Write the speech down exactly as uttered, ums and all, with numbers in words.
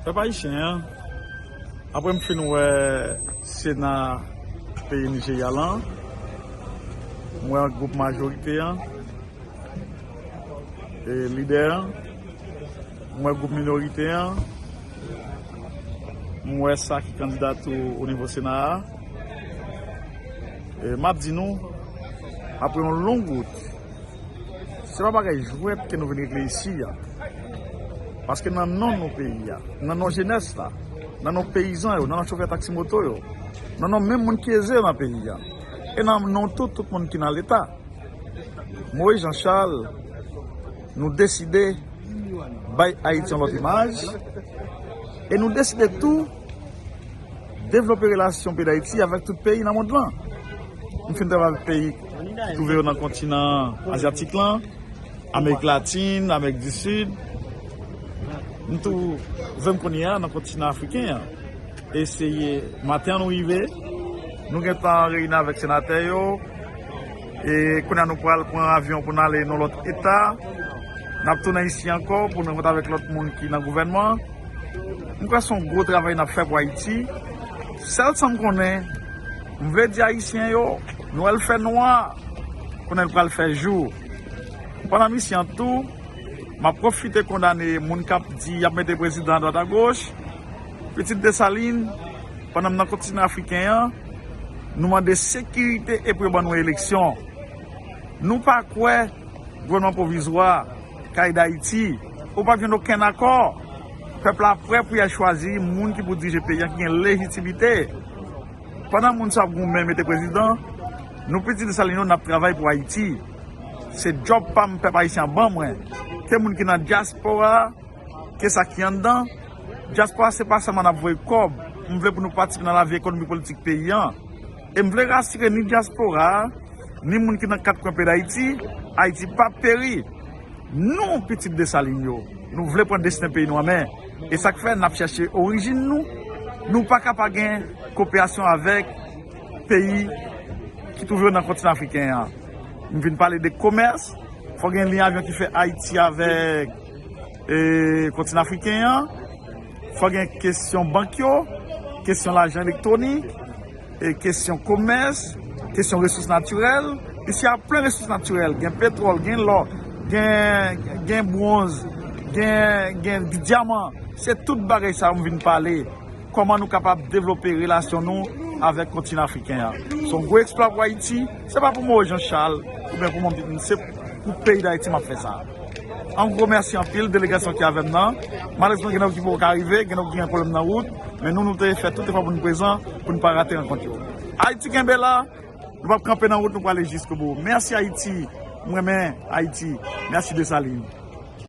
Pèp ayisyen an, apre m fin wè Sena peyi Nijerya lan, m wè gwoup majorite an, e lidè an, m wè gwoup minorite an, m wè sa ki kandida tou o nivo Sena a. E m ap di nou, apre yon long wout, se pa bagay jwèt ke nou vin regle isi a. Paske nan non nou peyi a, nan non jenès la, nan non peyizan yo, nan non chofè taksi moto yo, nan non menm moun ki eze nan peyi a, e nan non tout, tout moun ki nan Leta, Moïse Jean Charles, nou deside bay Ayiti yon lòt imaj, e nou deside tou devlope relasyon peyi Dayiti avèk tout peyi nan mond lan. M fin travay avèk peyi ki twouve yo nan kontinan azyatik lan, Amerik Latin, Amerik di Sid. M twouve m kounye a nan kontinan afriken an. Eseye, maten an nou rive, nou gentan reyini avèk senatè yo, e kounye a nou pral pran avyon pou n ale nan lòt eta. N ap tounen isi ankò pou n rankontre avèk lòt moun ki nan gouvènman. M kwè se yon gwo travay n ap fè pou Ayiti. Sèl sa m konnen, m vle di Ayisyen yo, nou wè l fè nwa, konnen l pral fè jou. Pandan m isi an tou, m ap pwofite kondane moun k ap di y ap mete prezidan adwat agoch. Pitit Desalin, pandan m nan kontinan afriken an, nou mande sekirite e pou yo ban nou eleksyon. Nou pa kwè gouvènman pwovizwa ka ede Ayiti. Ou p ap jwenn okenn akò. Pèp la prè pou y al chwazi moun ki pou dirije peyi a ki gen lejitimite. Pandan moun sa ap goumen mete prezidan, nou pitit Desalin yo n ap travay pou Ayiti. Se djòb pa m pèp ayisyen an ban mwen. Ke moun ki nan dyaspora, ke sa ki anndan. Dyaspora se pa sèlman n ap voye kòb. M vle pou nou patisipe nan lavi ekonomik politik peyi an. E m vle rasire ni dyaspora a, ni moun ki nan kat kwen peyi Dayiti, Ayiti p ap peri. Nou, pitit Desalin yo, nou vle pran desten peyi nou an men. E sa k fè n ap chèche orijin nou. Nou pa ka pa gen koperasyon avèk peyi ki twouve yo nan kontinan afriken an. M vin pale de komès, fò gen liy avyon ki fè Ayiti avèk, e, kontinan afriken an. Fò gen kesyon bank yo, kesyon lajan elektwonik, e, kesyon komès, kesyon resous natirèl. Isi a plen resous natirèl, gen petwòl, gen lò, gen, gen bwonz, gen, gen dyaman. Se tout bagay sa yo m vin pale. Kòman nou kapab devlope relasyon nou avèk kontinan afriken an. Se yon gwo eksplwa pou Ayiti. Se pa pou Moïse Jean Charles oubyen pou mwen, se pou peyi Dayiti m ap fè sa. An gwo, mèsi anpil delegasyon ki avè m nan. Malerezman, gen nèg ki poko ka rive, gen nèg ki gen pwoblèm nan wout, men nou, nou te fè tout efò pou nou prezan, pou nou pa rate rankont yo. Ayiti kenbe la, nou p ap kanpe nan wout, nou prale jiskobou. Mèsi Ayiti, m renmen Ayiti. Mèsi Desalin.